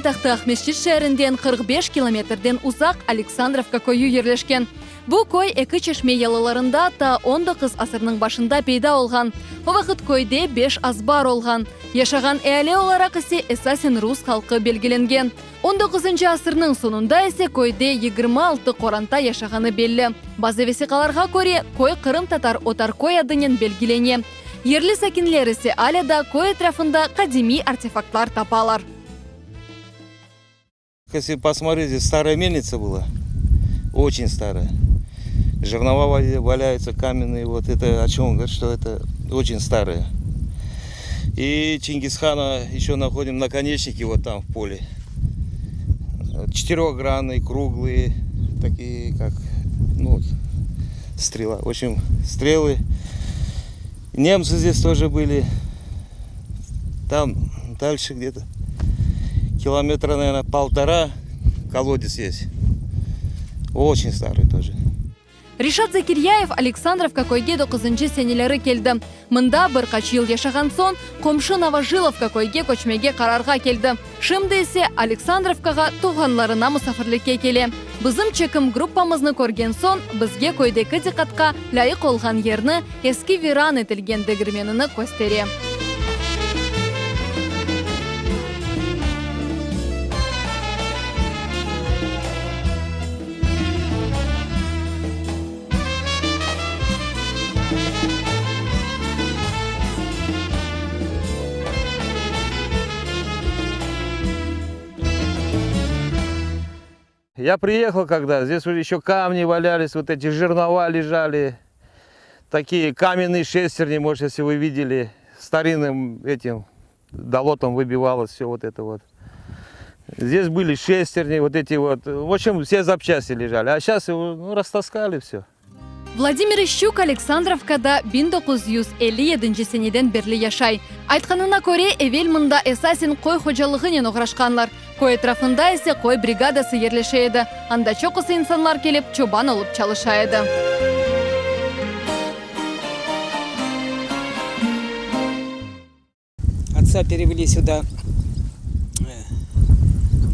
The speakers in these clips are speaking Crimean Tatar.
paytahtı Aqmescit şeerinden 45 kilometrden uzaq Aleksandrovka köyü yerleşken. Bu köy eki çeşme yalılarında ta on doquz asırnıñ başında peyda olğan. O vaqıt köyde beş azbar olğan. Yaşağan eali olaraq ise esasen rus halqı belgilengen. On doquzıncı asırnıñ soñunda ise köyde 26 qoranta yaşağanı belli. Bazı vesiqalarğa köre, köy qırımtatar Otarköy adınen belgilene. Yerli sakinler ise alâ da köy etrafında qadimiy artefaktlar tapalar. Если посмотреть, здесь старая мельница была, очень старая. Жернова валяются каменные, вот это о чем говорит, что это очень старое. И Чингисхана еще находим наконечники вот там в поле. Четырехгранные, круглые, такие как, ну, вот, стрела. В общем, стрелы. Немцы здесь тоже были. Там дальше где-то километра, наверное, полтора колодец есть. Очень старый тоже. Reşat Zekiryayev Aleksandrovka köyge doquzıncı seneleri keldi. Mında bir qaç yıl yaşağan soñ, qomşu Novojilovka köyge köçmege qararğa keldi. Şimdi ise Aleksandrovkağa tuvğanlarına musafirlikke kele. Bizim çekim gruppamıznı körgen soñ, bizge köydeki diqqatqa lâyıq olğan yerni, eski viran etilgen degirmenini köstere. Я приехал когда, здесь уже еще камни валялись, вот эти жернова лежали, такие каменные шестерни, может, если вы видели, старинным этим долотом выбивалось все вот это вот. Здесь были шестерни, вот эти вот, в общем, все запчасти лежали, а сейчас его, ну, растаскали все. Vladimir İşçuk Aleksandrovkada 1957 seneden berli yaşay. Aytqanına köre, evel mında esasen qoy hocalığınen oğraşqanlar. Köy etrafında ise qoy brigadası yerleşe edi, anda çoqusı insanlar kelip çoban olıp çalışa edi. Отца перевели сюда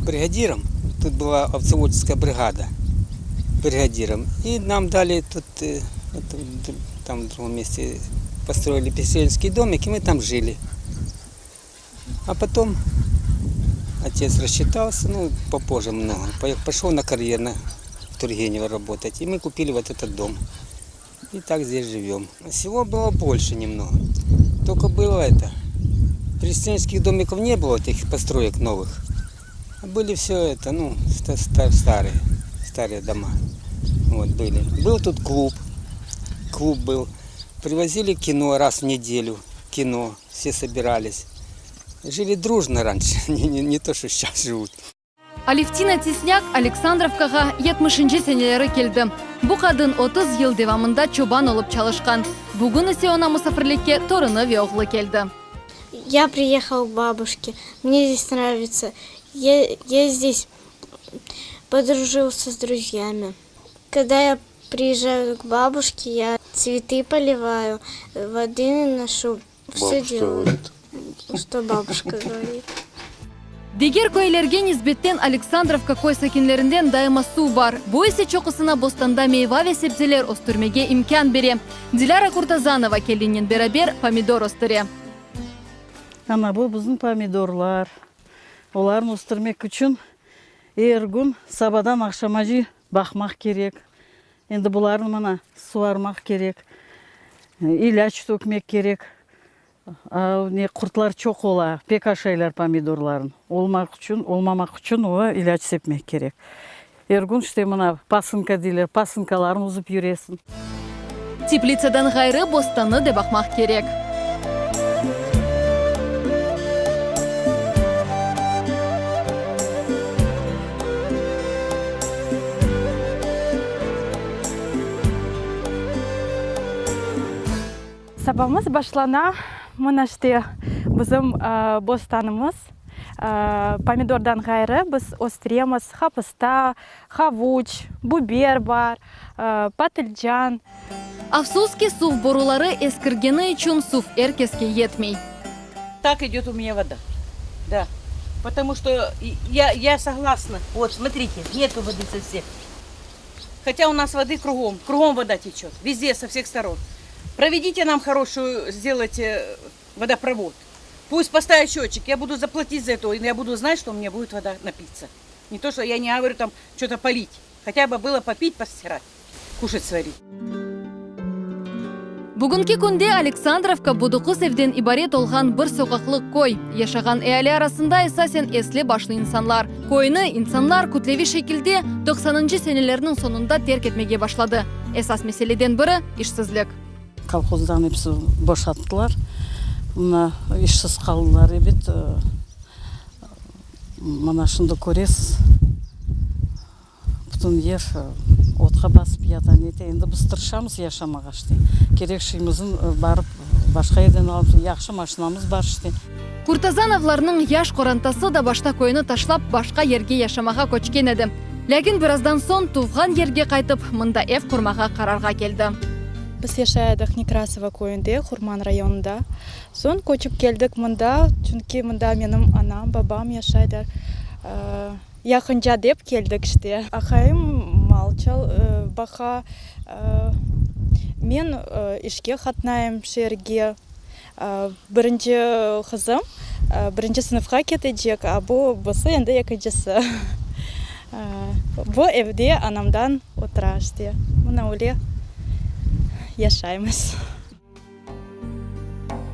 бригадиром. Тут была овцеводческая бригада бригадиром. И нам дали тут, там в другом месте построили поселенский домик, и мы там жили. А потом отец рассчитался, ну, попозже много, пошел на карьер на Тургенева работать, и мы купили вот этот дом. И так здесь живем. Село было больше немного. Только было это. Переселенческих домиков не было, этих построек новых. А были все это, ну, старые, старые дома. Вот были. Был тут клуб. Клуб был. Привозили кино раз в неделю. Кино. Все собирались. Жили дружно раньше, не, не, не то, что сейчас живут. Alevtina Tisnâk Aleksandrovkağa yetmişinci seneleri keldi. Bu qadın 30 yıl devamında çoban olıp çalışqan. Bugün ise oña musafirlikke torunı ve oğlu keldi. Я приехал к бабушке. Мне здесь нравится. Я, я здесь подружился с друзьями. Когда я приезжаю к бабушке, я цветы поливаю, воды наношу. Все делаю. говорит. Что бабушка говорит. Diger köylerge nisbetten Aleksandrovka köy sakinlerinden daima suv bar. Bu ise çoqusına bostanda meyva ve sebzeler östürmege imkân bere. Dilâra Kurtazanova kelinnen beraber pomidor östüre. Ana bu bizim pomidorlar. Olarnı östürmek içün er kün sabadan aqşamace baqmaq kerek. Endi bularnı mına suvarmaq kerek, ilâc tökmek kerek. Ne qurtlar çoq ola, pek aşaylar pomidorlarnı. Olmaq içün, olmamaq içün oğa ilâc sepmek kerek. Er kün işte mına pasınka deyler, pasınkalarnı üzip yüresiñ. Teplitsadan ğayrı bostannı da baqmaq kerek. Sabamız başlana, mına işte bizim bostanımız. Pomidordan ğayrı biz östüremiz qapısta, havuç, biber bar, patılcan. Afsus ki, suv boruları eskirgeni içün suv er keske yetmey. Так идет у меня вода. Да. Потому что я, я согласна. Вот, смотрите, нету воды совсем. Хотя у нас воды кругом, кругом вода течет, везде, со всех сторон. Проведите нам хорошую, сделайте водопровод. Пусть поставят счетчик, я буду заплатить за это, и я буду знать, что у меня будет вода напиться. Не то, что я не говорю там что-то полить. Хотя бы было попить, постирать, кушать сварить. Bugünki künde Aleksandrovka bu doquz evden ibaret olğan bir soqaqlı köy. Yaşağan eali arasında esasen esli-başlı insanlar. Köyni insanlar kütleviy şekilde doqsanıncı senelerniñ soñunda terk etmege başladı. Esas meseleden biri, işsizlik. Kolhozdan episi boşattılar. Mına, işsiz qaldılar, ebet. Mına şimdi köresiz, bütün yer otqa basıp yata, nete. Endi biz tırışamız yaşamağa işte. Kerek şeyimizni barıp başqa yerden alamız. Yahşı maşinamız bar işte. Kurtazanovlarnıñ yaş qorantası da başta köyni taşlap, başqa yerge yaşamağa köçken edi. Lâkin birazdan soñ tuvğan yerge qaytıp, mında ev qurmağa qararğa keldi. Biz yaşay edik Nekrasovo köyünde, Qurman rayonında. Soñ köçip keldik mında, çünki mında menim anam, babam yaşaylar. Yaqınca dep keldik işte. Aqayım mal baqa, men işke qatnayım şeerge. Birinci qızım birinci sınıfqa ketecek, a bu busı endi ekincisi. Bu evde anamdan otura işte. Mına öyle yaşaymız.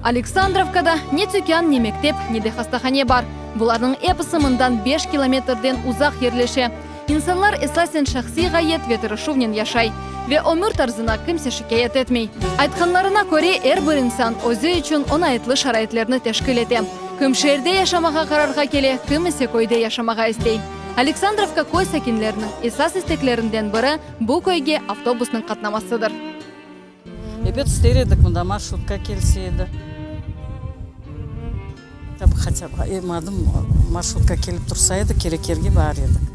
Aleksandrovkada ne tükân, ne mektep, ne de hastahane bar. Bularnıñ episi mından beş kilometrden uzaq yerleşe. İnsanlar esasen şahsiy ğayet ve tırışuvnen yaşay ve ömür tarzına kimse şikâyet etmey. Aytqanlarına köre, er bir insan özü içün oñaytlı şaraitlerni teşkil ete. Kim şeerde yaşamağa qararğa kele, kim ise köyde yaşamağa istey. Aleksandrovka köy sakinleriniñ esas isteklerinden biri, bu köyge avtobusnıñ qatnamasıdır. Ebet, ister edik, mında marşrutka kelse edi. Hatâ em adım marşrutka kelip tursa edi, kerek yerge bar edik.